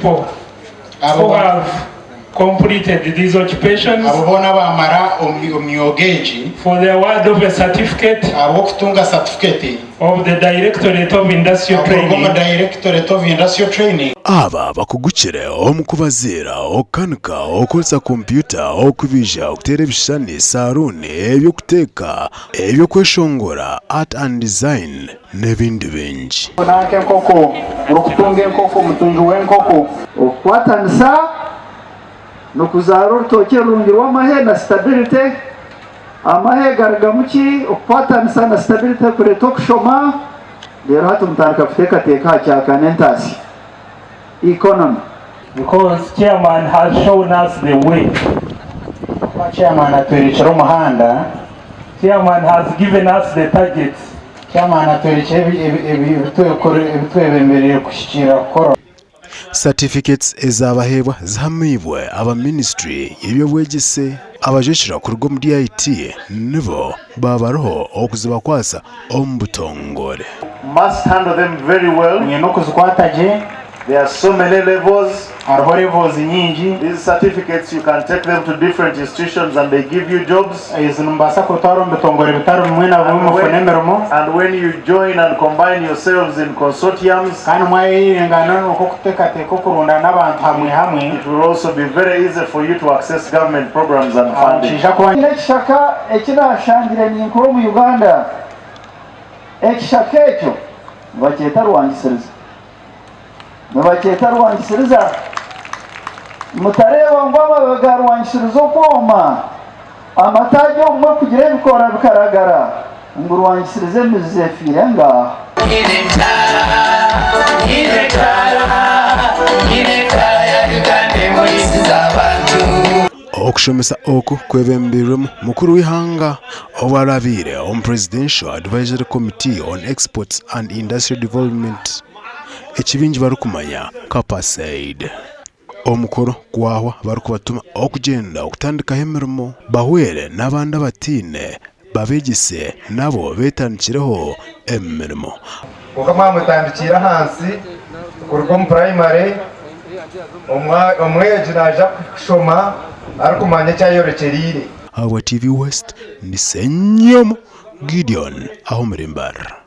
people who have completed these occupations Abo boona abaamara omu myoga egi. for the award of a certificate Ahabw'okutunga satifiketi. of the Directorate of Industrial Okuruga omu Training. Directorate of Industrial Training. Aba bakugukire omu kubaziira, okukanika, okukoresa kompyuta, okubaija, okuteera ebishushani, saruuni, eby'okuteeka, eby'okweshongora, art and design, n'ebindi bingi. Nanka enkoko, orikutunga enkoko, omutungi w'enkoko. Okukwatanisa nikuzaara orutookye rurungi rw'amahe na stability. Amahe garugamu ki? Okukwatanisa na stability kureeta okushoma, reero hati mutandika kuteekateeka aha kyakana entaasya, economy. Because chairman has shown us the way. Ahakuba chairman atworekire omuhanda. Chairman has given us the targets. Chairman atworekire ebitwebembereire kuhikiirira kukora. Certificates ezabaheebwa zihamiibwe aba ministry y'eby'obwegyese. Abajwekyerwa kuruga omu DIT nibo baaba bariho okuzibakwatsa omu butongore. Must handle them very well. Mwine okuzikwata gye. There are so many levels. Hariho levels nyingi. These certificates you can take them to different institutions and they give you jobs. Ezi nimubaasa kutwara omu bitongore bitari bimwe na bimwe mufune emirimo. And when you join and combine yourselves in consortiums. Kandi mwayeyiringana nk'okuteekateeka okurundana abantu hamwe hamwe. It will also be very easy for you to access government programs and funding. Nikiija kuba. Haine ekishaka eki naashangire ninkura omu Uganda. Ekishaka ekyo nibakyeta Rwangisiriza. Nibakyeta Rwangisiriza. Mutareeba ngu amababi ga Rwangisiriza okwoma, amataagi obumwe kugira ebikoora bikaragara, ngu Rwangisiriza emizi efiire? Ngaaha. Okushomesa oku kwebembeirwemu mukuru w'eihanga owarabaire omu Presidential Advisory Committee on Exports and Industrial Development eki baingi barikumanya nka PACEID. Omukoro gwahwa barikubatuma okugyenda okutandikaho emirimo bahwere n'abandi abataine babeegyese nabo beetandikireho emirimo. Kwonka mwaba mutandikiire ahansi kuruga omu purayimare, omwegi naija kushoma arikumanya eki ayorekyereire. Ahabwa TV West, ni Ssenyomo Gideon ah'omuri Mbarara.